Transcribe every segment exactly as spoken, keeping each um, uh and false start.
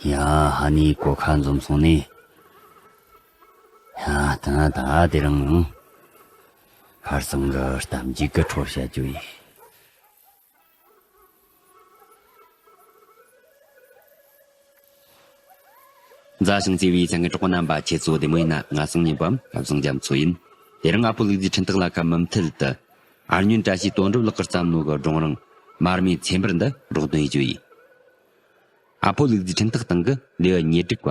ཡ། ཧ་ནི་གོ་ཁ་འཛོམས་སོང་ནི། ཡ། ད་ད་དེ་རིང་ཡང་ཁར་སང་གི་གཏམ་རྒྱུད་ཀྱི་འཕྲོ་བཤད་རྒྱུ་ཡིན། མཛའ་ཞིང་བརྩེ་བའི་ཚང་གི་གྲོགས་པོ་རྣམ་པ་ཁྱེད་ཚོ་བདེ་མོ་ཡིན་ན། ང་སང་ཉིན་པའམ་བཟང་རྒྱ་མཚོ་ཡིན། དེ་རིང་ཨ་ཕོ་ལུག་རྫིའི་འཕྲིན་ཐག་ལ་ཁ་མུ་མཐུད་དུ། ཨར་སྨྱོན་བཀྲ་ཤིས་དོན་གྲུབ་ལགས་ཀྱིས་བརྩམས་ནོ་གི་སྒྲུང་རིང་མར་མེའི་ཚེ་འབར་འདི་རོགས་འདོན་ཡེད་རྒྱུ་ཡིན། ཨ་ཕོ་ལུག་རྫིའི་འཕྲིན་ཐག་སྟེང་གི་ལེའུ་ཉེར་དྲུག་པ།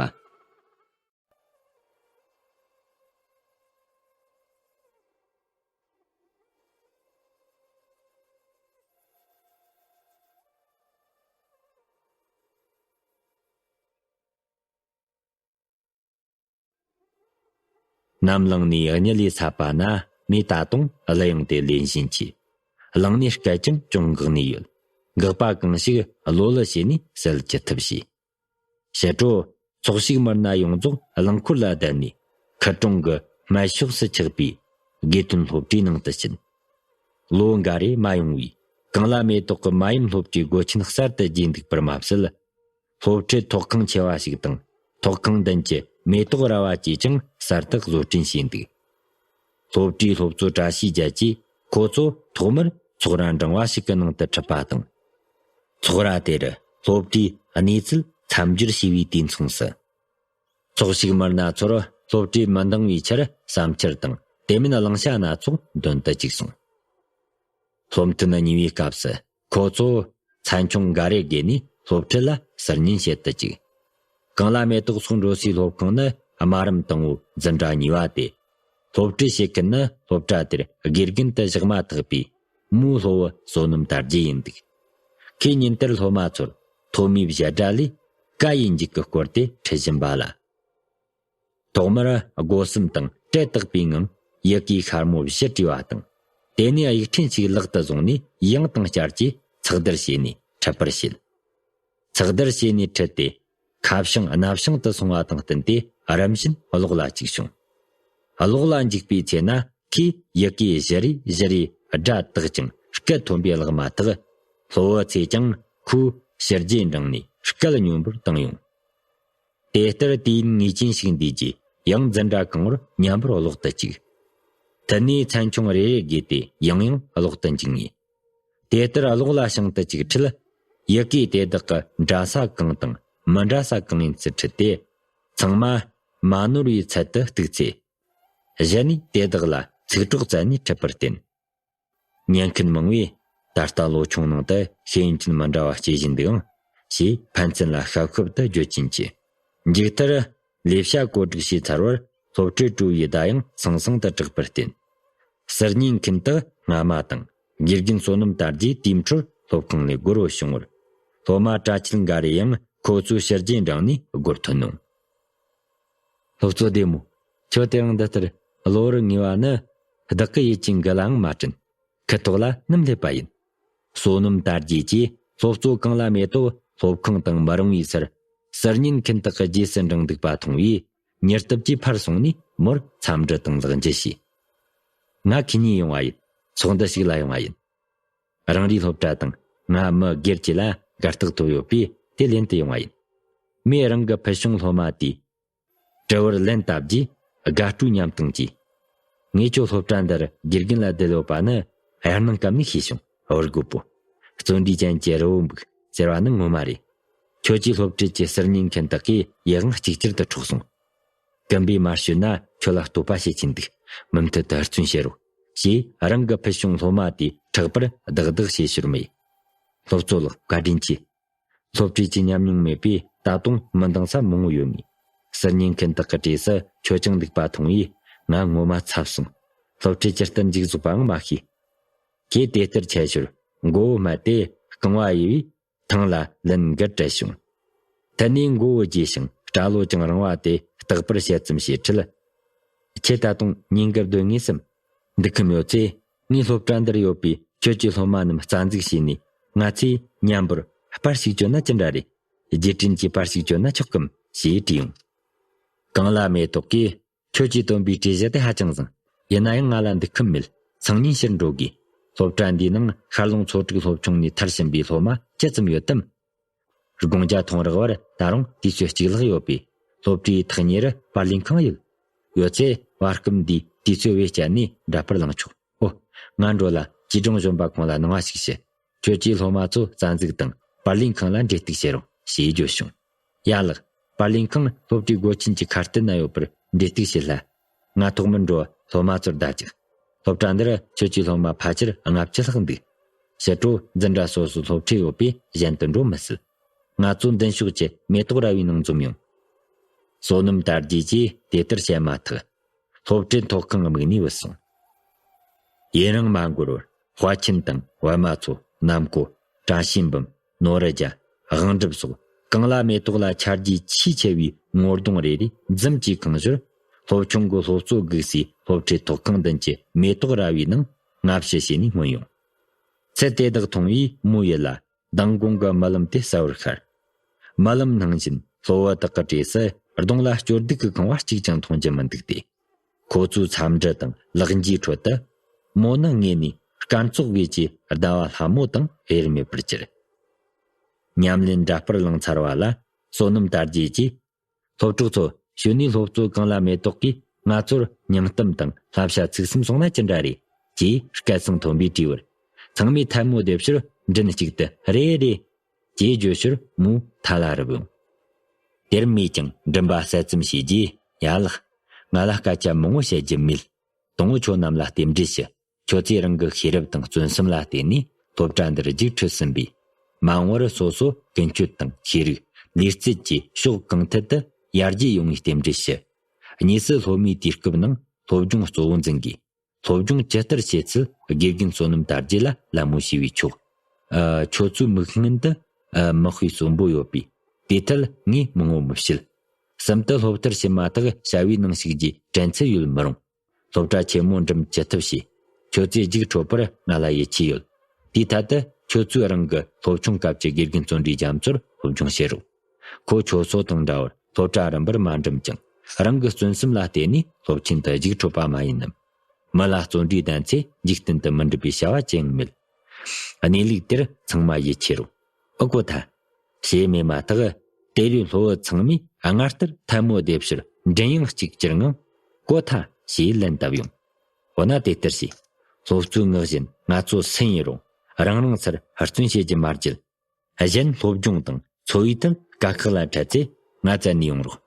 ནམ་ལངས་ནས་གཉིད་ལས་སད་པ་ན། མོས་ད་དུང་གླུ་དབྱངས་དེ་ལེན་བཞིན་གྱིས། ལངས་ནས་སྐད་ཀྱང་ཅུང་འགག་ནས་ཡོད། འགག་པ་གང་ཞིག་གློ་ལུ་བྱས་ནས་སེལ་ཅི་ཐུབ་བྱས། ཞི་ཁྲོ། ཚོགས་ཞུགས་མི་སྣ་ཡོངས་རྫོགས་རླངས་འཁོར་ལ་བསྡད་ནས། ཁུལ་གྲོང་གི་སྨད་ཕྱོགས་སུ་ཆགས་པའི་དགེ་ཐོན་སློབ་གྲྭའི་ནང་དུ་ཕྱིན། ལོ་འགའ་རེ་མ་ཡོང་བས། གངས་ལྷ་མེ་ཏོག་གི་མ་ཡུམ་སློབ་གྲྭའི་སྒོ་ཆེན་གསར་དུ་རྒྱས་འདུག་པར་མ་ཟད། སློབ་ཁྲིད་ཐོག་ཁང་ཆེ་བ་ཞིག་དང་། ཐོག་ཁང་མདུན་གྱི་མེ་ཏོག་ར་བ་བཅས་ཀྱང་གསར་དུ་བཟོ་སྐྲུན་བྱས་འདུག་སློབ་གྲྭའི་སློབ་གཙོ་བཀྲ་ཤིས་རྒྱལ་གྱིས་ཁོ་ཚོ་ཐོག་མར་ཚོགས་ར་འབྲིང་བ་ཞིག་གི་ནང་དུ་ཁྲིད་པ་དང་། ཚོགས་ར་དེར་སློབ་གྲྭའི་གནས་ཚུལ་མཚམས་སྦྱོར་བྱས་པའི་དུས་མཚུངས་སུ། ཚོགས་ཞུགས་མི་སྣ་ཚོར་སློབ་གྲྭས་མི་འདང་བའི་ཆར་བསམ་འཆར་དང་དེ་མིན་གླེང་བྱ་སྣ་ཚོགས་འདོན་དུ་བཅུག་སོང་། སློབ་ཐུན་གཉིས་པའི་སྐབས་སུ་ཁོ་ཚོ་ཚན་ཆུང་འགའ་རེ་བརྒལ་ནས་སློབ་ཁྲིད་ལ་ཟུར་ཉན་བྱེད་དུ་བཅུག་གངས་ལྷ་མེ་ཏོག་སོགས་འགྲོ་སའི་སློབ་ཁང་ནི་དམའ་རིམ་དང་པོའི་འཛིན་གྲྭ་གཉིས་པ་སྟེ། སློབ་ཁྲིད་བྱེད་མཁན་ནི་སློབ་གྲྭ་དེར་དགེ་རྒན་དུ་བཞག་མ་ཐག་པའི་མོའི་སློབ་བུ་བསོད་ནམས་དར་རྒྱས་ཡིན་འདུག་ཁོས་ཉིན་ལྟར་སློབ་མ་ཚོར་ཐོན་མིའི་བཤད་གྲྭ་ལས་བཀའ་ཡི་མཇུག་གི་སྐོར་དེ་ཁྲིད་བཞིན་པ་ལ། ཐོག་མར་སྒོ་གསུམ་དང་སྤྲེལ་བཏགས་པའི་ངང་ཡི་གེའི་ཤར་མོ་བཞི་བྲིས་པ་དང་། དེ་ནས་དབྱུག་ཕྲེང་ཞིག་ལག་ཏུ་བཟུང་ནས་ཡང་དང་བསྐྱར་གྱིས་ཚགས་བརྡར་བྱས་ནས་ཁྲིད་པར་བྱེད། ཚགས་བརྡར་བྱས་ནས་ཁྲིད་དེ། ཁ་བྱང་སྣ་བྱང་དུ་སོང་བ་དང་བསྟུན་ཏེ་རིམ་བཞིན་གློག་ལ་བཅུག་བྱུང་། གློག་ལ་འཇུག་པའི་ཚེ་ན་ཁོས་ཡི་གེ་བཞི་རེ་བཞི་རེ་སྒྲ་དག་ཅིང་སྐད་མཐོན་པོས་བཀླགས་མ་ཐག་སློབ་བུ་ཚོས་ཀྱང་ཁོའི་ཕྱི་རྒྱས་འབྲིང་ནས་སྐད་སྙོམས་པོར་བཏང་ཡོང་། དེ་ལྟར་དུས་ཡུན་ངེས་ཅན་ཞིག་འདས་རྗེས་ཡང་འཛིན་གྲྭ་གང་བོར་མཉམ་པོར་གློག་ཏུ་བཅུག་དེ་ནས་ཚན་ཆུང་རེ་རེ་བརྒལ་ཏེ་ཡང་ཡང་གློག་ཏུ་འཇུག་ངེས། དེ་ལྟར་གློག་ལ་བྱང་དུ་བཅུག་འཕྲལ། ཡི་གེ་དེ་དག་གི་འདྲ་ས་གང་དང་མི་འདྲ་ས་གང་ཡིན་ཚུལ་ཁྲིད་དེ། ཚང་མ་མ་ནོར་བའི་ཚད་དུ་གཏུགས་ཚེ། གཞི་ནས་དེ་དག་ལ་ཚིག་གྲོགས་བཙལ་ནས་ཁྲིད་པར་བརྟེན། ཉན་མཁན་མང་བས་ད་ལྟ་ལོ་ཆུང་ནང་དུ་ཤེས་ཡོན་ཅན་མི་འདྲ་བ་སྐྱེ་བཞིན་འདུག་ཨང་། ཞེས་ཕན་ཚུན་ལ་ཤབ་ཤུབ་ཏུ་བརྗོད་ཀྱིན་མཆིས། མཇུག་མཐར། ལས་བྱ་བཀོད་སྒྲིག་བྱས་ཚར་བར་སློབ་གྲྭའི་གྲོལ་བའི་བརྡ་ཡང་ཟང་ཟིང་དུ་གྲགས་པར་བརྟེན། ཟུར་ཉན་མཁན་དག་སྔ་མ་དང་དགེ་རྒན་བསོད་ནམས་དར་རྒྱས་དེའི་འཕྲོར་སློབ་ཁང་ནས་སྒོར་བུད་བྱུང་བར། སློབ་མ་གྲྭ་ཆས་འགའ་རེ་ཡང་ཁོ་ཚོའི་ཕྱི་རྒྱས་འབྲིང་ནས་སྒོར་ཐོན་ནོ། སློབ་གཙོ་བདེ་མོ། ཁྱོད་དེ་རིང་འདི་ལྟར་གློ་བུར་ངེས་པ་ནི། བདག་གི་ཡིད་ཀྱི་འགུལ་ལའང་མ་དྲན། ཁུ་ཐོག་ལ་སྣུམ་སླེབས་པ་ཡིན། བསོད་ནམས་དར་རྒྱས་ཀྱིས་སློབ་གཙོ་གངས་ལྷ་མེ་ཏོག་སློབ་ཁང་དང་མི་རུང་བའི་སར་ཟུར་ཉན་མཁན་དག་གི་རྗེས་སུ་འབྲངས་འདུག་པ་མཐོང་བས། མྱུར་སྟབས་ཀྱིས་ཕར་སོང་ནས་མོར་འཚམས་འདྲི་དང་ལག་འཇུ་བྱས། ང་ཁྱེད་གཉིས་ཡོང་བ་ཡིན། ཚོགས་འདུ་ཞིག་ལ་ཡོང་བ་ཡིན། རང་རེའི་སློབ་གྲྭ་དང་ང་མི་སྒེར་གྱི་ལ་དགའ་རྟགས་ཐོབ་ཡོད་པས་དེ་ལེན་དུ་ཡོང་བ་ཡིན། མོས་རང་གི་ཕུལ་བྱུང་སློབ་མ་དེའི་དྲི་བར་ལན་བཏབ་རྗེས་དགའ་སྤྲོའི་ཉམས་དང་བཅས། ངས་ཁྱོད་སློབ་གྲྭ་འདིར་དགེ་རྒན་ལ་བསྡད་ཡོད་པ་ནི་དབྱར་གནང་སྐབས་ནས་ཤེས་བྱུང་། བུ་རྒོད་པོ། བརྩོན་འགྲུས་ཅན་གྱི་རི་བོ་འབུག་ཟེར་བ་ནི་ངོ་མ་རེད། ཁྱོད་ཀྱིས་སློབ་ཁྲིད་ཀྱི་ཟུར་ཉན་མཁན་དག་གིས་ཡིད་དབང་གཅིག་གྱུར་དུ་འཕྲོག་སོང་། ཀིམ་པས་མར་ཞུས་ན་ཁྱོད་ལ་བསྟོད་པ་བྱེད་ཀྱིན་འདུག་མུ་མཐུད་དུ་བརྩོན་བྱེད་རོགས། ཞེས་རང་གི་ཕུལ་བྱུང་སློབ་མ་དེ་མཁྲེགས་པར་བདག་བདག་བྱེད་ཞོར་མོས། སློབ་གཙོ་ལགས་བཀའ་དྲིན་ཆེ། སློབ་ཁྲིད་ཀྱི་ཉམས་མྱོང་མེད་པས་ད་དུང་མི་འདང་ས་མང་བོ་ཡོད་ངེས། ཟུར་ཉན་མཁན་དག་གི་གྲས་སུ་ཁྱོད་ཀྱང་འདུག་པ་མཐོང་བས་ང་ངོ་མ་འཚབ་སོང་། སློབ་ཁྲིད་ཇི་ལྟར་མཇུག་རྫོགས་པའང་མ་ཤེས། ཁོས་དེ་ལྟར་འཆད་ཞོར་མགོ་བོ་སྨད་དེ་རྐང་བ་གཡས་པས་ཐང་ལ་ལན་འགར་བྲལ་བྱུང་། དེ་ནས་མགོ་བོ་དགྱེ་ཞིང་སྐྲ་ལོ་ཀྱང་རིང་བ་དེ་རྟག་པར་བཤད་ཙམ་བྱས་འཕྲལ། ཁྱེད་ད་དུང་ཉིན་དཀར་སྡོད་ངེས་སམ། འདུག་གི་མི་ཡོད་ཚེ། ངའི་སློབ་གྲྭ་འདིར་ཡོད་པའི་ཁྱོད་ཀྱི་སློབ་མ་རྣམས་རྩ་འཛུགས་བྱས་ནས་ང་ཚོས་མཉམ་པོར་པར་ཞིག་བཅོས་ན་ཅི་འདྲ་རེད། རྗེས་དྲན་གྱི་པར་ཞིག་བཅོས་ན་ཆོག་གམ་ཞེས་དྲིས་ཡོང་། གངས་ལྷ་མེ་ཏོག་གིས་ཁྱོད་ཀྱིས་བཏོན་པའི་གྲོས་གཞི་དེ་ཧ་ཅང་བཟང་། ཡིན་ན་ཡང་ང་ལ་འདུག་ཁུམ་མེད། སང་ཉིན་ཕྱིར་འགྲོ་དགོས། སློབ་གྲྭ་འདིའི་ནང་ཤར་ལུང་ཚོ་དྲུག་སློབ་ཆུང་ནས་མཐར་ཕྱིན་པའི་སློབ་མ་ཇི་ཙམ་ཡོད་དམ། དགོང་ཇ་འཐུང་རག་བར་ད་རུང་དུས་ཚོད་གཅིག་ལྷག་ཡོད་པས། སློབ་གྲྭའི་ཐག་ཉེ་རུ་པར་ལེན་ཁང་ཡོད། ཡོད་ཚེ་བར་སྐབས་འདིའི་དུས་ཚོད་བེད་སྤྱད་ནས་འདྲ་པར་བླངས་ཆོག །ཨོ། ང་འགྲོ་ལ། ཅི་ཀྲུང་གཞོན་པ་ཁོང་ལ་གནང་བ་ཞིག་ཞུ། ཁྱོད་ཀྱིས་སློབ་མ་ཚོ་རྩ་འཛུགས་དང་པར་ལེན་ཁང་ལ་འབྲེལ་གཏུག་བྱེད་རོགས་ཞེས་བརྗོད་བྱུང་། ཡ་ལགས། པར་ལེན་ཁང་སློབ་གྲྭའི་སྒོ་ཆེན་གྱི་ཁ་གཏད་ན་ཡོད་པར་འབྲེལ་གཏུག་བྱེད་སླ། ང་ཐོག་མར་འགྲོ། སློབ་མ་ཚོར་བརྡ་རྒྱག །སློབ་གྲྭ་འདིར་ཁྱོད་ཀྱི་སློབ་མ་ཕལ་ཆེར་ལྔ་བཅུ་ལྷག་འདུག །ཕྱི་དྲོ་འཛིན་གྲྭ་སོ་སོའི་སློབ་ཁྲིད་ཡོད་པས་གཞན་དུ་འགྲོ་མི་སྲིད། ང་ཚོ་མདུན་ཕྱོགས་ཀྱི་མེ་ཏོག་ར་བའི་ནང་འཛོམས་ཡོང་། བསོད་ནམས་དར་རྒྱས་ཀྱིས་དེ་ལྟར་བཤད་མ་ཐག་སློབ་གྲྭའི་ཐོག་ཁང་དམིགས་ནས་བུད་སོང་། ཡུན་རིང་མ་འགོར་བར་དཔའ་ཆེན་དང་པད་མ་མཚོ། གནམ་སྐོར། བཀྲ་ཤིས་འབུམ། ནོར་རྒྱ། དབང་གྲུབ་སོགས་གང་ལ་མེ་ཏོག་ལ་ཆ་རྒྱུས་ཆེས་ཆེ་བའི་ངོ་གདོང་རེ་རེ་འཛུམ་གྱིས་གང་ཞོར། སློབ་ཆུང་གི་སློབ་གཙོ་སྒུག་སའི་སློབ་གྲྭའི་ཐོག་ཁང་མདུན་གྱི་མེ་ཏོག་ར་བའི་ནང་མངའ་བཞུགས་བྱས་ནས་སྨོན་ཡོང་། ཚུལ་དེ་དག་མཐོང་བས་མོའི་ཡིད་ལ་མདང་དགོང་གི་རྨི་ལམ་དེ་གསལ་བོར་ཤར། རྨི་ལམ་ནང་བཞིན་སློབ་བུ་དག་གི་གྲས་སུ་གདོང་ལ་སྐྱོ་སྡུག་གི་ཁང་བ་གཅིག་ཀྱང་མཐོང་རྒྱུ་མི་འདུག་སྟེ། ཁོ་ཚོའི་འཚམས་འདྲི་དང་ལག་འཇུའི་ཁྲོད་དུ། མོ་ནི་ངོས་ནས་སྐར་ཚོགས་བརྒྱད་ཀྱི་ཟླ་བ་ལྷ་མོ་དང་དབྱེར་མེད་པར་གྱུར། ཉམས་ལེན་འདྲ་པར་བླངས་ཚར་བ་ལ་བསོད་ནམས་དར་རྒྱས་ཀྱིས། སློབ་གྲོགས་ཚོ། གཞོན་ནུའི་སློབ་གཙོ་གངས་ལ་མེ་ཏོག་གིས་ང་ཚོར་སྙིང་གཏམ་དང་བསླབ་བྱ་ཚིག་གསུམ་གསུངས་ན་ཅི་འདྲ་རེད། ཅེས་སྐད་གསང་མཐོན་པོས་དྲིས་པར། ཚང་མས་ཐལ་མོ་རྡེབ་ཕྱིར་མགྲིན་གཅིག་ཏུ་རེད་རེད། ཅེས་བརྗོད་ཕྱིར་མོའི་མཐའ་ལ་རུབ་ཡོང་། དེར་མོས་ཀྱང་མགྲིན་པ་གསལ་ཙམ་བྱས་རྗེས། ཡ་ལགས། ང་ལ་སྐད་ཆ་མང་བོ་བཤད་རྒྱུ་མེད། དང་པོ་ཁྱོད་རྣམས་ལ་རྟེན་འབྲེལ་ཞུ། ཁྱོད་ཚོས་རང་གི་ཤེས་རབ་དང་བརྩོན་སེམས་ལ་བརྟེན་ནས་སློབ་གྲྭ་འདིར་རྒྱུགས་འཕྲོད་ཟིན་པས། མ་འོངས་པར་སོ་སོ་ཀུན་སྤྱོད་དང་ཤེས་རིག་ལུས་རྩལ་གྱི་ཕྱོགས་གང་ཐད་དུ་ཡར་རྒྱས་ཡོང་བའི་རྟེན་འབྲེལ་ཞུ། གཉིས་སུ་སློབ་མའི་དུས་སྐབས་ནང་སློབ་སྦྱོང་གཙོ་བོ་འཛིན་དགོས། སློབ་སྦྱོང་ཇི་ལྟར་བྱེད་ཚུལ་དགེ་རྒན་བསོད་ནམས་དར་རྒྱས་ལ་ལད་མོ་བྱས་པས་ཆོག །ཨ། ཁྱོད་ཚོའི་མིག་སྔུན་དུ། ཨ། མིག་དཔེ་གསོན་པོ་ཡོད་པས་དེའི་ཐད་ངས་མང་བོ་མི་བཤད། གསུམ་དུ་སློབ་མཐར་ཕྱིན་མ་ཐག་བྱ་བའི་ནང་ཞུགས་རྒྱུའི་དྲན་ཚུལ་ཡོད་མི་རུང་། སློབ་གྲྭ་ཆེན་མོ་འགྲིམ་ཅི་ཐུབ་བྱས། ཁྱོད་ཚོས་རྒྱུགས་འཕྲོད་པར་ང་ལ་ཡིད་ཆེས་ཡོད། དེའི་ཐད་དུ་ཁྱོད་ཚོས་རང་གི་སློབ་ཆུང་སྐབས་ཀྱི་དགེ་རྒན་བརྩོན་འགྲུས་རྒྱ་མཚོར་སློབ་སྦྱོང་བྱེད་རོགས། ཁོ་ཁྱོད་ཚོ་དང་འདྲ་བར་སློབ་གྲྭ་རིམ་པར་མ་འགྲིམ་ཀྱང་རང་གི་བརྩོན་སེམས་ལ་བརྟེན་ནས་སློབ་ཆེན་དུ་རྒྱུགས་འཕྲོད་པ་མ་ཡིན་ནམ། མི་ལ་བརྩོན་འགྲུས་ལྡན་ཚེ་འཇིག་རྟེན་དུ་མི་འགྲིབ་པའི་བྱ་བ་ཅི་ཡང་མེད། གནས་ལུགས་དེར་ཚང་མ་ཡིད་ཆེས་རོགས། ཨོ་ཀོ་ཐ། ཞེས་སྨྲས་མ་ཐག་དེ་རིང་སློབ་བུ་ཚང་མས་སྔར་ལྟར་ཐལ་མོ་རྡེབ་ཕྱིར་མགྲིན་དབྱངས་གཅིག་གྱུར་ངང་། ཀོ་ཐ། ཞེས་ལན་བཏབ་ཡོང་། འོ་ན་དེ་ལྟར་བྱས། སློབ་གཙོའི་ངག་བཞིན་ང་ཚོ་སུ་ཡིན་རུང་རང་རང་སར་བརྩོན་བྱེད་རྒྱུ་མ་བརྗེད། གཞན་སློབ་སྦྱོང་དང་འཚོ་བའི་ཐད་དཀའ་ཁག་ལ་འཕྲད་ཚེ་ང་བཙལ་ནས་ཡོང་རོགས།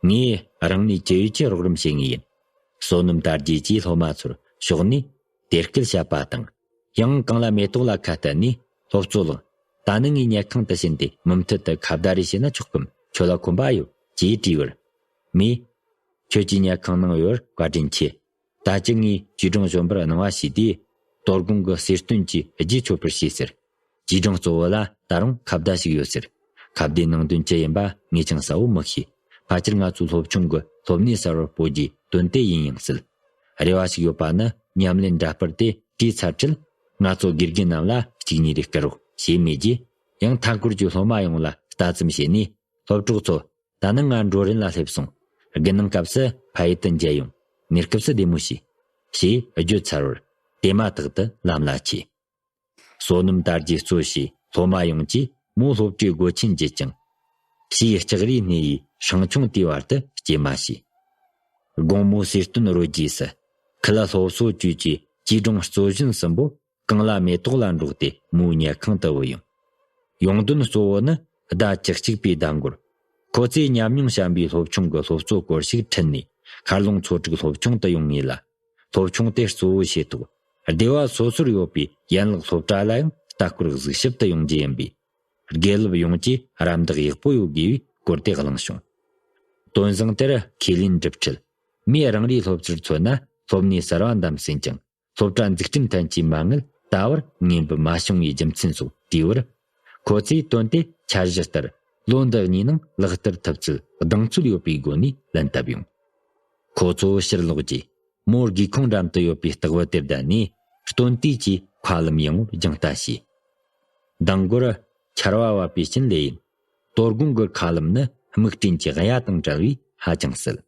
ངས་རང་ནུས་ཅི་ཡོད་ཀྱིས་རོགས་རམ་བྱེད་ངེས་ཡིན། བསོད་ནམས་དར་རྒྱས་ཀྱིས་སློབ་མ་ཚོར་ཕྱོགས་ནས་དེ་སྐད་བཤད་པ་དང་། ཡང་གངས་ལ་མེ་ཏོག་ལ་ཁ་གཏད་ནས། སློབ་གཙོ་ལགས། ད་ནི་ངས་ཉལ་ཁང་དུ་ཕྱིན་ཏེ་མུ་མཐུད་དུ་ཁ་བརྡ་རེ་བྱས་ན་ཆོག་གམ། ཁྱོད་ལ་ཁོམ་པ་ཡོད། ཅེས་དྲིས་པར། མོས། ཁྱོད་ཀྱིས་ཉལ་ཁང་ནང་ཡོད་པར་བཀའ་དྲིན་ཆེ། ད་ཅི་ངས་ཅི་ཀྲུང་གཞོན་པར་གནང་བ་ཞུས་དུས། དོ་དགོང་གི་གསོལ་སྟོན་གྱི་རྒྱུ་མཆོད་པར་ཞུས་ཟེར། ཅི་ཀྲུང་གཙོ་བོ་ལ་ད་རུང་ཁ་བརྡ་ཞིག་ཡོད་ཟེར། ཁ་བརྡའི་ནང་དོན་ཅི་ཡིན་པ་ངས་ཀྱང་གསལ་བོ་མི་ཤེས། ཕལ་ཆེར་ང་ཚོའི་སློབ་ཆུང་གི་སློབ་གནས་གསར་བར་སྤོ་རྒྱུའི་དོན་དེ་ཡིན་ཡང་སྲིད། རེ་བ་ཞིག་ཡོད་པ་ནི། ཉམས་ལེན་འདྲ་པར་དེ་བྲིས་ཚར་འཕྲལ། ང་ཚོ་དགེ་རྒན་རྣམས་ལ་གཅིག་གཉིས་རེ་སྐུར་རོགས་ཞེས་སྨྲས་རྗེས། ཡང་མཐའ་འཁོར་གྱི་སློབ་མ་ཡོངས་ལ་ལྟ་ཙམ་བྱས་ནས། སློབ་གྲོགས་ཚོ། ད་ནི་ང་འགྲོ་རན་ལ་སླེབས་སོང་། དགུན་གནང་སྐབས་སུ་ཕ་ཡུལ་དུ་མཇལ་ཡོང་། གནས་སྐབས་སུ་བདེ་མོ་བྱོས། ཞེས་བརྗོད་ཚར་བར། དེ་མ་ཐག་ཏུ་ལམ་ལ་ཆས། བསོད་ནམས་དར་རྒྱས་གཙོས་བྱས་སློབ་མ་ཡོངས་ཀྱིས་མོ་སློབ་གྲྭའི་སྒོ་ཆེན་བརྒྱུད་ཅིང་། ཕྱིའི་ལྕགས་རིའི་སྣེ་ཡི་སྲང་ཆུང་དེའི་བར་དུ་སྐྱེལ་མ་བྱས། དགོང་མོ་གསོལ་སྟོན་རོལ་རྗེས་སུ། ཁུ་ལ་སློབ་གསོ་བཅས་ཀྱི་ཅི་ཀྲུང་གཙོ་བཞིན་གསུམ་པོ། གངས་ལ་མེ་ཏོག་ལ་འགྲོགས་ཏེ་མོའི་ཉལ་ཁང་དུ་བུད་ཡོང་། ཡོང་དོན་གཙོ་བོ་ནི་ཟླ་བཅུ་གཅིག་པའི་ཟླ་འགོར། ཁོ་ཚོས་ཉམས་མྱོང་བཤམས་པའི་སློབ་ཆུང་གི་སློབ་གཙོ་སྐོར་ཞིག་ཁྲིད་ནས་མཁར་ལུང་ཚོ་དྲུག་སློབ་ཆུང་དུ་ཡོང་ངེས་ལ། སློབ་ཆུང་དེ་གཙོ་བོ་བྱས་ཐོག་སྡེ་བ་སོ་སོར་ཡོད་པའི་ཡན་ལག་སློབ་གྲྭ་ལ་ཡང་ལྟ་སྐོར་གཟིགས་ཞིབ་ཏུ་ཡོང་རྒྱུ་ཡིན་པས། དགེ་སློབ་ཡོངས་ཀྱིས་རམ་འདེགས་ཡག་པོ་ཡོད་དགོས་པའི་སྐོར་དེ་གླེང་བྱུང་། དོན་བཟང་དེར་ཁས་ལེན་འགྲུབ་འཕྲལ། མོས་རང་རེའི་སློབ་ཚུལ་མཚོན་ན་སློབ་གནས་གསར་བ་འདེམས་ཟིན་ཀྱང་། སློབ་གྲྭ་འཛུགས་སྐྲུན་ཐད་ཀྱི་མ་དངུལ་ད་བར་ངེས་འབུལ་མ་བྱུང་བའི་རྒྱུ་མཚན་སོགས་དྲིས་པར། ཁོ་ཚོས་དོན་དེ་འཆར་གཞི་ལྟར་ལོ་འདི་གཉིས་ནང་ལག་བསྟར་ཐུབ་ཚུལ་གདེང་ཚོད་ཡོད་པའི་སྒོ་ནས་ལན་བཏབ་ཡོང་། ཁོ་ཚོ་ཕྱིར་ལོག་རྗེས་མོར་སྒེའུ་ཁུང་འགྲམ་དུ་ཡོད་པའི་སྟེགས་བུ་དེར་བསྡད་ནས་སྟོན་དུས་ཀྱི་མཁའ་ལམ་ཡངས་པོར་རྒྱང་ལྟ་བྱས། མདང་དགོང་ཆར་པ་བབས་པའི་རྐྱེན་ལས་ཡིན། དོ་དགོང་གི་མཁའ་ལམ་ནི་སྨུག་སྤྲིན་གྱི་གཡའ་དང་བྲལ་བས་ཧ་ཅང་བསིལ།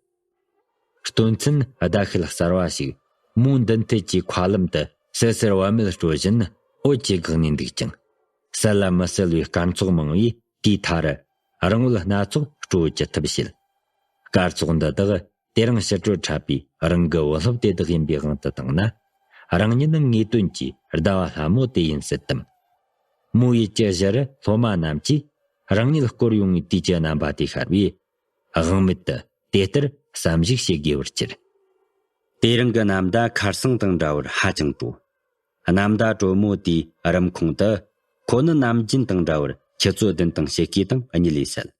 སྟོན་ཚུན་ཟླ་ཤུལ་གསར་བ་ཞིག་མོའི་མདུན་ཐད་ཀྱི་མཁའ་ལམ་དུ་སིལ་སིལ་བབ་མེད་སྤྲོ་བཞིན་འོད་ཀྱིས་འགགས་ནས་འདུག་ཅིང་། གསལ་ལ་མི་གསལ་བའི་སྐར་ཚོགས་མང་བས་ དེའི་མཐར་རང་འོད་སྣ་ཚོགས་སྤྲོ་བོ་ཅི་ཐུབ་བྱེད། སྐར་ཚོགས་འདི་དག་དེ་རིང་ཕྱི་དྲོར་འཁྲབ་པའི་རང་གི་བུ་སློབ་དེ་དག་ཡིན་པའི་དབང་དུ་བཏང་ན། རང་ཉིད་ནི་ངེས་དོན་གྱི་ཟླ་བ་ལྷ་མོ་དེ་ཡིན་སྲིད་དམ། མོའི་ཡུལ་གྱི་གཞིར་སློབ་མ་རྣམས་ཀྱིས་རང་ཉིད་བསྐོར་ཡོང་བའི་དུས་ཀྱི་རྣམ་པ་དེ་ཤར་བས། དབང་མེད་དུ་དེ་ལྟར་བསམ་གཞིག་བྱེད་དགོས་པར་གྱུར། དེ་རིང་གི་ནམ་ཟླ་མཁར་གསང་དང་འདྲ་བར་ཧ་ཅང་སྤྲོ། ནམ་ཟླ་དྲོ་མོ་དེའི་རིམ་ཁོང་དུ། ཁོ་ནི་ནམ་རྒྱུན་དང་འདྲ་བར་ཁྱུ་ཚོ་བདུན་དང་ཕྱེད་ཀའི་དང་གཉིད་ལས་སད།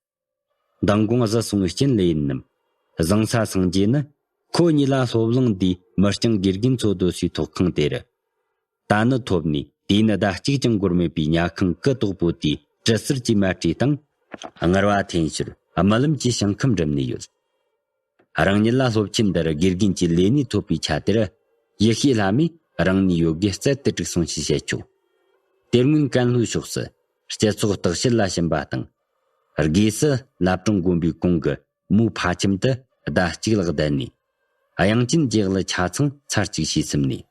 མདང་དགོང་གཟི་སོང་བའི་རྐྱེན་ལས་ཡིན་ནམ། བཟང་ས་སངས་རྒྱས་ནི། ཁོ་གཉིས་ལ་སློབ་གླིང་འདིའི་མི་རྐྱང་དགེ་རྒན་ཚོ་སྡོད་སའི་ཐོག་ཁང་དེ་རུ། ད་ནི་ཐོབ་ནས་དུས་ནི་ཟླ་གཅིག་ཀྱང་འགོར་མེད་པའི་ཉལ་ཁང་གུ་དོག་པོ་དེའི་གྲི་ཟུར་གྱི་མལ་ཁྲིའི་སྟེང་། ངར་བ་འཐེན་ཞོར་རྨི་ལམ་གྱི་ཞིང་ཁམས་འགྲིམ་ནས་ཡོད། རང་ཉིད་ལ་སློབ་ཆེན་འདིར་དགེ་རྒན་གྱི་ལས་གནས་ཐོབ་པའི་ཆ་དེར། ཡེ་ཤེས་ལྷ་མོས་རང་ནུས་ཡོད་དགུས་རྩལ་དུ་དཀྲུགས་སོང་ཞེས་བཤད་ཆོག། དེ་སྔོན་ཀན་ལྷོའི་ཕྱོགས་སུ་སྤྱི་ཚོགས་བརྟག་དཔྱད་ལ་ཕྱིན་པ་དང་། དགོས་སུ་བླ་བྲང་དགོན་པའི་གོང་གི་མོའི་ཕ་ཁྱིམ་དུ་ཟླ་གཅིག་ལྷག་བསྡད་ནས། དབྱངས་ཅན་རྗེས་ལ་ཆ་ཚང་ཚར་གཅིག་ཞུས་ཟིན་ནས།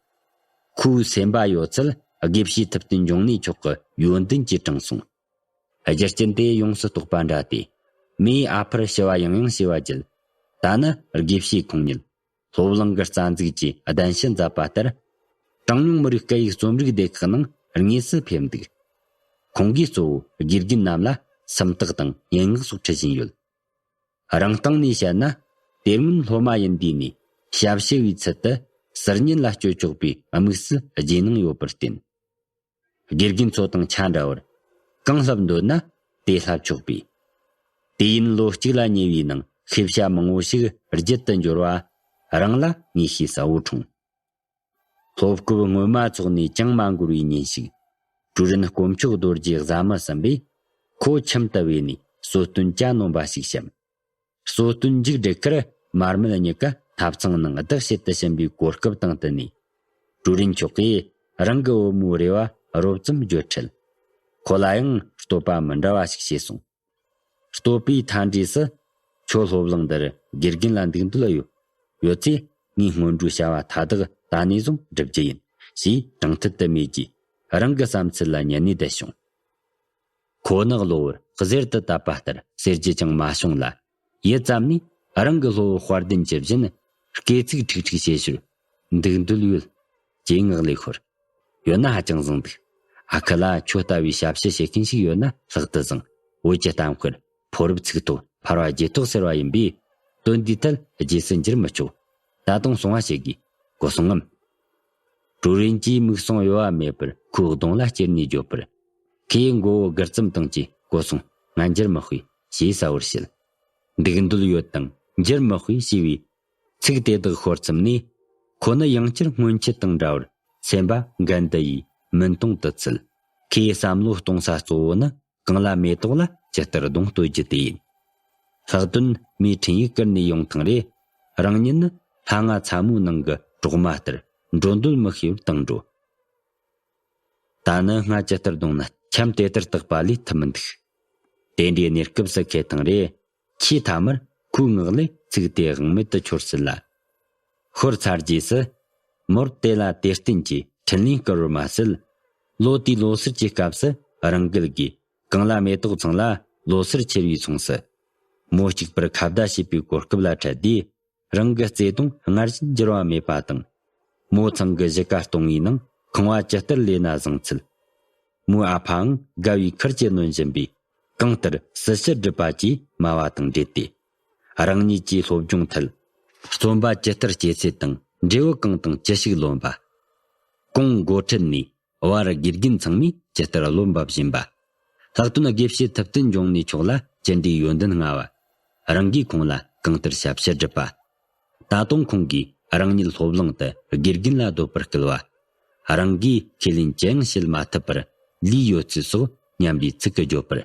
ཁོའི་སེམས་པ་ཡོད་ཚད་དགེ་བཤེས་ཐུབ་བསྟན་འབྱུང་གནས་མཆོག་གི་ཡོན་ཏན་གྱིས་དྲངས་སོང་། རྒྱུ་རྐྱེན་དེ་ཡོངས་སུ་རྟོགས་པ་འདྲ་སྟེ། མོས་ཨ་ཕར་ཞུ་བ་ཡང་ཡང་བྱས་པ་བརྒྱུད། ད་ནི་དགེ་བཤེས་ཁོང་ཉིད་སློབ་གླིང་གི་རྩ་འཛུགས་ཀྱི་གདན་ཞུ་མཛད་པ་ལྟར། གྲངས་ཉུང་མི་རིགས་སྐད་ཡིག་རྩོམ་རིག་སྡེ་ཁག་ནང་དངོས་སུ་ཕེབས་འདུག། ཁོང་གིས་གཙོ་བོ་དགེ་རྒན་རྣམས་ལ་སུམ་རྟགས་དང་སྙན་ངག་སོགས་འཁྲིད་བཞིན་ཡོད། རང་སྟེང་ནས་བཤད་ན། དེ་སྔོན་སློབ་མ་ཡིན་དུས་ནས་ཞབས་ཞུ་བའི་ཚུལ་དུ་ཟུར་ཉན་ལ་སྤྱོད་ཆོག་པའི་དམིགས་སུ་རྗེས་གནང་ཡོད་པར་བརྟེན། དགེ་རྒན་ཚོ་དང་ཆ་འདྲ་བར་གང་བསླབ་འདོད་ན་དེ་བསླབ་ཆོག་པས། དུས་ཡུན་ལོ་གཅིག་ལ་ཉེ་བའི་ནང་ཤེས་བྱ་མང་བོ་ཞིག་རྒྱུད་དུ་འབྱོར་བ་རང་ལ་ངེས་ཤེས་གསལ་བོ་འཁྲུངས། སློབ་སྐབས་སྔོན་མ་ཚོགས་ནས་ཅང་མ་འགོར་བའི་ཉིན་ཞིག། ཀྲུའུ་རིན་དཀོན་མཆོག་རྡོ་རྗེ་བཟའ་མི་ཟིན་པས། ཁོ་ཁྱིམ་དུ་བོས་ནས་གསོལ་སྟོན་ཇ་ནོམ་པ་ཞིག་བཤམས། གསོལ་སྟོན་མཇུག་བསྒྲིལ་ཁར་མར་མེ་གཉིས་ཀ་ཐབ་ཚང་ནང་བདག་བྱེད་དུ་ཕྱིན་པའི་གོ་སྐབས་དང་བསྟུན་ནས། ཀྲུའུ་རིན་མཆོག་གིས་རང་གི་བུ་མོའི་རེ་བ་རོབ་ཙམ་བརྗོད་འཕྲལ། ཁོ་ལ་ཡང་བསྟོད་པ་མི་འདྲ་བ་ཞིག་བྱས་སོང་། བསྟོད་པའི་མཐའ་འབྲས་སུ། ཁྱོད་སློབ་གླིང་འདིར་དགེ་རྒན་ལ་འདུག་འདོད་ཡོད། ཡོད་ཚེ་ངའི་སྔོན་འགྲོའི་བྱ་བ་མཐའ་དག་ད་ནས་བཟུང་སྒྲུབ་རྒྱུ་ཡིན། ཞེས་དྲང་ཐད་དུ་མེད་ཀྱིས་རང་གི་བསམ་ཚུལ་ལ་ཉན་ནས་བསྡད་བྱུང་། ཁོ་ནི་གློ་བུར་གཟེར་དུ་བཏབ་པ་ལྟར་ཟེར་རྒྱུ་ཅང་མ་བྱུང་ལ། ཡུད་ཙམ་ནས་རང་གི་སློབ་བུ་དཔལ་ལྡན་གྱི་བཞིན་སྐེ་ཚིགས་ཁྲིག་ཁྲིག་བྱེད་ཞོར། འདུག་འདོད་ཡོད། ཅེས་ངག་ལས་ཤོར། ཡོད་ན་ཧ་ཅང་བཟང་འདུག། ཨ་ཁུ་ལ་ཁྱོད་ལྟ་བུའི་ཞབས་ཕྱི་བྱེད་མཁན་ཞིག་ཡོད་ན་ལྷག་ཏུ་བཟང་། བོད་ཀྱི་གཏམ་དཔེར་ཕོ་རབ་ཚིག་ཐོག་ཕལ་བ་རྗེས་ཐོག་ཟེར་བ་ཡིན་པས། དོན་འདིའི་ཐད་རྗེས་སུ་འགྱུར་མི་ཆོག། ད་དུང་གསུང་བ་བྱེད་དགོས། གོ་སོང་ངམ། ཀྲུའུ་རིན་གྱིས་མིག་ཟུང་གཡོ་བ་མེད་པར་ཁོའི་གདོང་ལ་ཅེར་ནས་བརྗོད་པར། ཁོས་མགོ་བོ་སྒུར་ཙམ་བཏང་རྗེས་གོ་སོང་། ང་འགྱུར་མི་དཔེ། ཞེས་གསལ་བོར་བཤད། འདུག་འདོད་ཡོད་དང་འགྱུར་མི་དཔེ་ཞེས་པའི་ཚིག་དེ་དག་ཤོར་ཙམ་ནས། ཁོ་ནི་ཡང་བསྐྱར་སྔོན་ཆད་དང་འདྲ་བར་སེམས་པ་འགལ་ཟླ་ཡིས་མུན་དོང་དུ་ཚུད། ཁོའི་བསམ་བློ་གཏོང་ས་གཙོ་བོ་ནི་གངས་ལྷ་མེ་ཏོག་ལ་ཇི་ལྟར་གདོང་གཏོད་རྒྱུ་དེ་ཡིན། ལྷག་དོན་མོས་འཕྲིན་ཡིག་བསྐུར་ནས་ཡོང་ཐེངས་རེ། རང་ཉིད་ནི་ལྷ་ང་ཚ་མོའི་ནང་གི་གྲོག་མ་ལྟར་འགྲོ་འདོད་མི་ཤེས་པར་བཏང་འགྲོ། ད་ནི་ང་ཇི་ལྟར་གདོང་ན་འཁྱམས་དེ་ལྟར་བརྟག་པ་ལས་ཐུབ་མི་འདུག། དེ་འདྲའི་གནས་སྐབས་སུ་ཁེལ་ཐེངས་རེ། ཆེས་མཐའ་མར་ཁོའི་ངག་ལས་ཚིག་དེ་དབང་མེད་དུ་འཆོར་སྲིད་ལ། ཤོར་ཚར་རྗེས་སུ། མོར་དེ་ལ་དེར་བརྟེན་གྱི་འཕྲིན་ལས་བསྐུར་བར་མ་ཟད། ལོ་དེའི་ལོ་སར་གྱི་སྐབས་སུ་རང་འགུལ་གྱིས་གངས་ལྷ་མེ་ཏོག་ཚང་ལ་ལོ་སར་ཁྱེར་བའི་མཚུངས་སུ། མོ་གཅིག་པུར་ཁ་བརྡ་བྱེད་པའི་གོ་སྐབས་ལ་འཕྲད་དུས། རང་གི་བརྩེ་དུང་སྔར་བཞིན་འགྱུར་བ་མེད་པ་དང་། མོ་ཚང་གི་གཞིས་ཀ་སྟོང་བའི་ནང་ཁང་བ་ཇི་ལྟར་ལས་ན་བཟང་ཚུལ། མོའི་ཨ་ཕའང་དགའ་བའི་ཁུར་གྱིས་ནོན་བཞིན་པས། གང་ལྟར་སྲི་ཞུ་སྒྲུབ་པ་བཅས་སྨྲ་བ་དང་འབྲེལ་ཏེ། རང་ཉིད་ཀྱི་སློབ་སྦྱོང་ཐད། རྩོམ་པ་ཇི་ལྟར་སྐྱེ་ཚུལ་དང་འབྲས་བུ་གང་དང་ཅི་ཞིག་ལོན་པ། གོང་འགོ་ཁྲིད་ནས། བར་དགེ་རྒན་ཚང་མས་ཇི་ལྟར་བློ་འབབ་བཞིན་པ། ལྷག་དོན་དགེ་བཤེས་ཐུབ་བསྟན་འབྱུང་གནས་མཆོག་ལ་ཅི་འདྲའི་ཡོན་ཏན་མངའ་བ། རང་གིས་ཁོང་ལ་གང་ལྟར་ཞབས་ཕྱི་བསྒྲུབས་པ། ད་དུང་ཁོང་གིས་རང་ཉིད་སློབ་གླིང་དུ་དགེ་རྒན་ལ་སྡོད་པར་སྐུལ་བ། རང་གིས་ཁས་ལེན་ཅི་ཡང་བྱེད་མ་ཐུབ་པར་ལུས་ཡོད་ཚུལ་སོགས་སྙམ་པའི་ཚིག་གིས་བརྗོད་པར།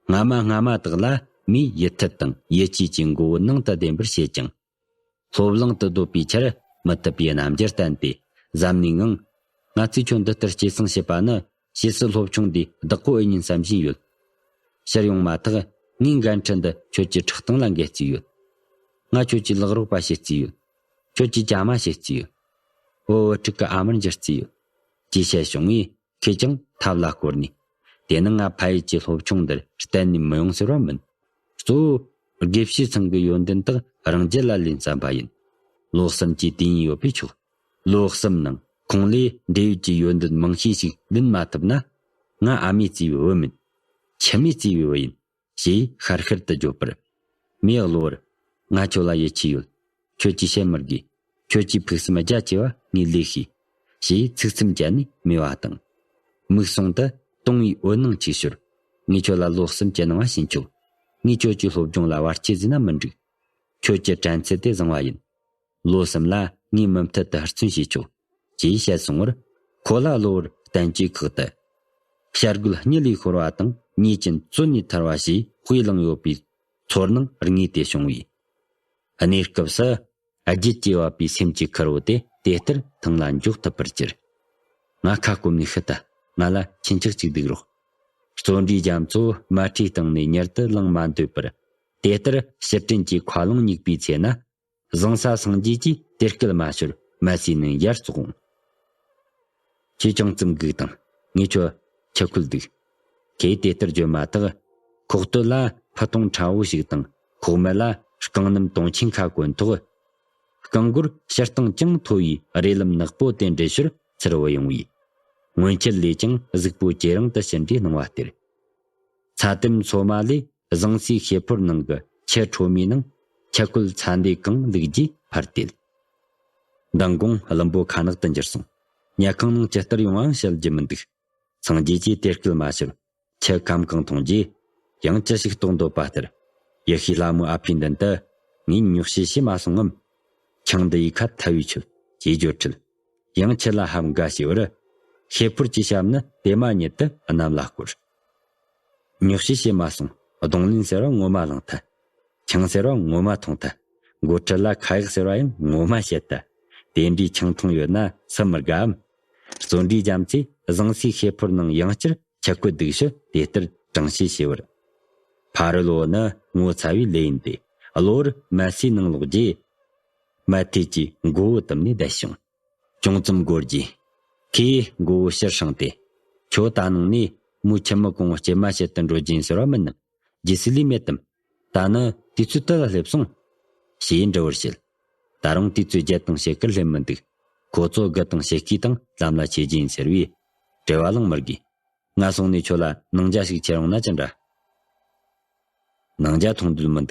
སྔ་མ་སྔ་མ་དག་ལ་མིའི་ཡིད་ཐད་དང་ཡིད་ཆེས་ཀྱི་མགོ་བོ་ནང་དུ་ལྡེམ་པར་བྱེད་ཅིང་། སློབ་གླིང་དུ་སྡོད་པའི་ཆར་མི་ཐུབ་པའི་རྣམ་འགྱུར་བསྟན་ཏེ་གཟབ་ནན་ངང་། ང་ཚོས་ཁྱོད་འདི་ལྟར་སྐྱེད་སྲིང་བྱེད་པ་ནི་ཕྱིས་སུ་སློབ་ཆུང་འདིའི་བདག་པོ་ཨེ་ཡིན་བསམ་བཞིན་ཡོད། ཕྱིར་ཡོང་མ་ཐག་ངའི་འགན་འཁྲི་འདི་ཁྱོད་ཀྱི་ཕྲག་སྟེང་ལ་འགེལ་རྩིས་ཡོད། ང་ཁྱོད་ཀྱི་ལག་རོགས་པ་བྱེད་རྩིས་ཡོད། ཁྱོད་ཀྱི་ཇ་མ་བྱེད་རྩིས་ཡོད། བུ་བུ་ཕྲུག་གི་ཨ་མར་འགྱུར་རྩིས་ཡོད། ཅེས་བཤད་བྱུང་བས། ཁོས་ཀྱང་ཐབས་ལ་བསྐོར་ནས། དེ་ནི་ང་ཕ་ཡུལ་གྱི་སློབ་ཆུང་འདིར་གཏན་ནས་མི་ཡོང་ཟེར་བ་མིན། གཙོ་བོ་དགེ་བཤེས་ཚང་གི་ཡོན་ཏན་དག་རང་རྒྱུད་ལ་ལེན་བསམ་པ་ཡིན། ལོ་གསུམ་གྱི་དུས་ཡུན་ཡོད་པས་ཆོག། ལོ་གསུམ་ནང་ཁོང་ལས་འབྲེལ་ཡོད་ཀྱི་ཡོན་ཏན་མང་ཤས་ཤིག་ལེན་མ་ཐུབ་ན། ང་ཨ་མས་བཙས་པའི་བུ་མིན། ཁྱིམ་མས་བཙས་པའི་བུ་ཡིན། ཞེས་ཤར་ཤར་དུ་བརྗོད་པར། མོས་གློ་བུར། ང་ཁྱོད་ལ་ཡིད་ཆེས་ཡོད། ཁྱོད་ཀྱིས་བཤད་མི་དགོས། ཁྱོད་ཀྱི་ཕུགས་བསམ་རྒྱ་ཆེ་བ་ངས་ལོས་ཤེས། ཞེས་ཚིག་ཚིམ་བརྒྱབ་ནས་སྨྲས་པ་དང་། མིག་ཟུང་དུ་དུང་བའི་འོད་སྣང་ཅིག་ཤོར། ངས་ཁྱོད་ལ་ལོ་གསུམ་གྱི་གནང་བ་བྱིན་ཆོག། ངས་ཁྱོད་ཀྱི་སློབ་སྦྱོང་ལ་བར་ཆད་བཟོས་ན་མི་འགྲིག། ཁྱོད་ཀྱི་དྲན་ཚུལ་དེ་བཟང་བ་ཡིན། ལོ་གསུམ་ལ་ངས་མུ་མཐུད་དུ་ཧུར་བརྩོན་བྱེད་ཆོག། ཅེས་བཤད་སོང་བར། ཁོ་ལ་གློ་བུར་བསྟན་བཅོས་ཁག་ཏུ། བྱ་རྒོད་སྙི་ལས་ཤོར་བ་དང་ཉེས་ཅན་བཙོན་ནས་ཐར་བ་ཞེས་དཔེ་བླངས་ཡོད་པའི་ཚོར་སྣང་དངོས་དེ་བྱུང་བས། གནས་སྐབས་སུ་རྒྱུད་ཀྱིས་བབས་པའི་སེམས་ཀྱི་ཁུར་བོ་དེ་དེ་ལྟར་ཐང་ལ་འཇོག་ཐུབ་པར་གྱུར། ང་ཁ་སྐོམ་ནས་ཤི་ཐལ། ང་ལ་ཁྱི་ཆག་ཅིག་སྡུག་རོགས། བརྩོན་འགྲུས་རྒྱ་མཚོ་མལ་ཁྲིའི་སྟེང་ནས་མྱུར་དུ་ལངས་མ་འདོད་པར། དེ་ལྟར་ཕྱིར་དྲན་གྱི་མཁའ་རླུང་སྙེག་པའི་ཚེ་ན། བཟང་ས་སངས་རྒྱས་ཀྱིས་དེ་སྐད་མ་ཤོར། མལ་སའི་ནང་ཡར་བཙོག་འོང་། ཁྱེད་ཅུང་ཙམ་སྒུག་དང་། ངས་ཁྱོད་ཁྱི་ཁོལ་འདུག། ཁོས་དེ་ལྟར་བརྗོད་མ་ཐག། ཁོག་སྟོད་ལ་ཕུ་ཐུང་ཕྲ་བོ་ཞིག་དང་། ཁོག་སྨད་ལ་རྐང་སྣམ་དུང་ཆེན་ཁ་གོན་ཐོགས། རྐང་མགོར་ཕྱིར་བཏང་ཅུང་མཐོ་བའི་རས་ལམ་ནག་པོ་དེ་འདྲེད་ཞོར་ཚུར་བུད་ཡོང་བས། སྔོན་ཆད་ལས་ཀྱང་གཟུགས་པོ་ཇེ་རིང་དུ་ཕྱིན་པའི་སྣང་བ་སྟེར། ཚ་དམ་སོ་མ་ལས་བཟང་སའི་ཤེལ་ཕོར་ནང་གི་ཆུ་འཕྲོ་མའི་ནང་ཆུ་ཁོལ་ཚ་འདེད་གང་བླུགས་རྗེས་ཕར་དེད། མདང་དགོང་བླུན་པོ་ཁ་ནག་ཏུ་འགྱུར་སོང་། ཉལ་ཁང་ནང་ཇི་ལྟར་ཡོང་བའང་བཤད་རྒྱུ་མི་འདུག། སངས་རྒྱས་ཀྱིས་དེ་སྐད་མ་ཤོར། ཆུ་ཁམ་གང་འཐུང་རྗེས། ཡང་ཅི་ཞིག་རྟོགས་འདོད་པ་ལྟར། ཡེ་ཤེས་ལྷ་མོའི་ཨ་ཕའི་མདུན་དུ། ངས་ཉོག་བཤད་བྱས་མ་སོང་ངམ། ཆང་འདི་ཡི་ཁ་ཐལ་བས་ཆོད། ཅེས་བརྗོད་འཕྲལ། ཡང་ཆུ་ལ་ཧབ་འགའ་བྱས་པར། ཤེལ་ཕོར་གྱི་ཞབས་ནི་དེ་མ་ཉིད་དུ་གནམ་ལ་བསྐོར། ཉོག་བཤད་བྱས་མ་སོང་། རྡུང་ལེན་ཟེར་བ་ངོ་མ་བླངས་ཐལ། ཆང་ཟེར་བ་ངོ་མ་འཐུང་ཐལ། མགོ་ཁྲིད་ལ་ཁ་ཡག་ཟེར་བ་ཡང་ངོ་མ་བཤད་ཐལ། དེ་འདྲའི་ཆང་འཐུང་ཡོད་ན་སུ་མི་དགའ་འམ། བརྩོན་འགྲུས་རྒྱ་མཚོས་བཟང་སའི་ཤེལ་ཕོར་ནང་ཡང་བསྐྱར་ཆུ་ཁོལ་བླུགས་ཞོར་དེ་ལྟར་དྲང་བཤད་བྱས་པར། ཕ་རོལ་བོ་ནི་ངོ་ཚ་བའི་ལས་ཡིན་ཏེ། གློ་བུར་མལ་སའི་ནང་ལོག་རྗེས། མལ་ཐེད་ཀྱི་མགོ་བོ་བཏུམས་ནས་བསྡད་བྱུང་། ཅུང་ཙམ་འགོར་རྗེས། ཁོས་མགོ་བོ་ཕྱིར་བསྲིངས་ཏེ། ཁྱོད་ད་ནངས་ནས་མོའི་ཁྱིམ་མི་གང་བོ་སྐྱེལ་མ་བྱེད་དུ་འགྲོ་རྒྱུ་ཡིན་ཟེར་བ་མིན་ནམ། རྗེས་སུ་ལུས་མེད་དམ། ད་ནི་དུས་ཚོད་དུ་ལ་སླེབས་སོང་། ཞེས་འདྲི་བར་བྱེད། ད་རུང་དུས་ཚོད་བརྒྱད་དང་ཕྱེད་ཀར་སླེབས་མི་འདུག། ཁོ་ཚོ་དགུ་དང་ཕྱེད་ཀའི་སྟེང་ལམ་ལ་ཆས་རྒྱུ་ཡིན་ཟེར་བས། བྲེལ་བ་ལངས་མི་དགོས། ང་སོང་ནས་ཁྱོད་ལ་ནང་ཇ་ཞིག་ཁྱེར་ཡོང་ན་ཅི་འདྲ། ནང་ཇ་འཐུང་འདོད་མི་འདུག།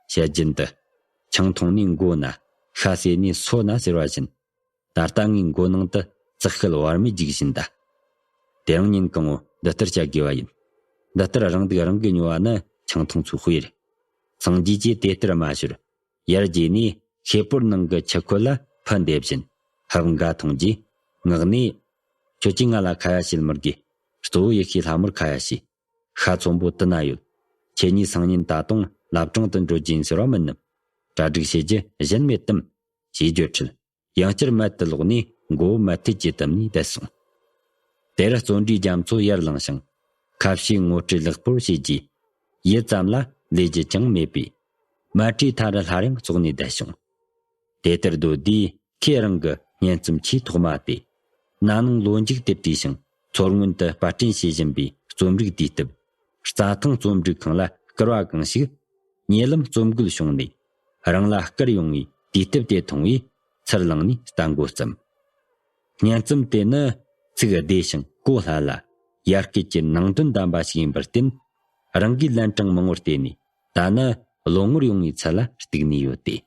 བཤད་རྒྱུན་དུ། ཆང་འཐུང་ནས་མགོ་ན། ཤ་ཟོས་ནས་སོ་ན་ཟེར་བ་བཞིན། ད་ལྟ་ངའི་མགོ་ནང་དུ་ཙག་ཤད་བར་མའི་རྒྱུག་བཞིན་གདའ། དེ་རིང་ཉིན་གང་བོ་འདི་ལྟར་བྱ་དགོས་པ་ཡིན། འདི་ལྟར་རང་སྡུག་རང་གིས་ཉོ་བ་ནི་ཆང་འཐུང་ཚོའི་དཔེ་རེད། སངས་རྒྱས་ཀྱིས་དེ་ལྟར་མ་ཤོར། ཡར་རྒྱས་ནས་ཤེལ་ཕོར་ནང་གི་ཆུ་ཁོལ་ལ་ཕུ་འདེད་བཞིན་ཧབ་འགའ་འཐུང་རྗེས། ངག་ནས། ཁྱོད་ཀྱིས་ང་ལ་ཁ་ཡ་བྱེད་མི་དགོས། གཙོ་བོ་ཡེ་ཤེས་ལྷ་མོར་ཁ་ཡ་བྱོས། ཤ་ཚོན་པོ་དུ་ན་ཡོད། ཁྱེད་གཉིས་སང་ཉིན་ད་དུང་བླ་བྲང་དུ་འགྲོ་རྒྱུ་ཡིན་ཟེར་བ་མིན་ནམ། གྲ་སྒྲིག་བྱེད་རྒྱུ་གཞན་མེད་དམ། ཞེས་བརྗོད་འཕྲལ། ཡང་བསྐྱར་མལ་དུ་ལོག་ནས་མགོ་བོ་མལ་ཐེད་ཀྱི་བཏུམས་ནས་བསྡད་སོང་། དེར་བརྩོན་འགྲུས་རྒྱ་མཚོ་ཡར་ལངས་ཤིང་། ཁ་ཕྱེ་ངོ་སྤྲོད་ལེགས་པོར་བྱས་རྗེས། ཡུད་ཙམ་ལ་ལས་རྒྱུ་ཅང་མེད་པས། མལ་ཁྲིའི་མཐའ་རུ་སླར་ཡང་ཙོག་ནས་བསྡད་བྱུང་། དེ་ལྟར་སྡོད་དུས་ཁོས་རང་གི་སྙན་རྩོམ་ཆེས་ཐོག་མ་སྟེ། ན་ནིང་ལོ་མཇུག་ཏུ་བྲིས་ཤིང་མཚོ་སྔོན་དུ་པར་སྐྲུན་བྱེད་བཞིན་པའི་རྩོམ་རིག་དུས་དེབ། རྩྭ་ཐང་རྩོམ་སྒྲིག་ཁང་ལ་བསྐུར་བ་གང་ཞིག། ཉེ་ལམ་རྩོམ་དགོས་བྱུང་ནས། རང་ལ་བསྐུར་ཡོང་བའི་དུས་དེབ་དེ་མཐོང་བས་ཚུར་བླངས་ནས་ལྟ་མགོ་བརྩམས། སྙན་རྩོམ་དེ་ནི་ཚིག་བདེ་ཞིང་གོ་སླ་ལ། ཡར་སྐད་ཀྱི་ནང་དོན་ལྡན་པ་ཞིག་ཡིན་པར་བརྟེན། རང་གིས་ལན་གྲངས་མང་བོར་བལྟས་ནས། ད་ནི་བློ་ངོར་ཡོང་བའི་ཚད་ལ་གཏུགས་ནས་ཡོད་དེ།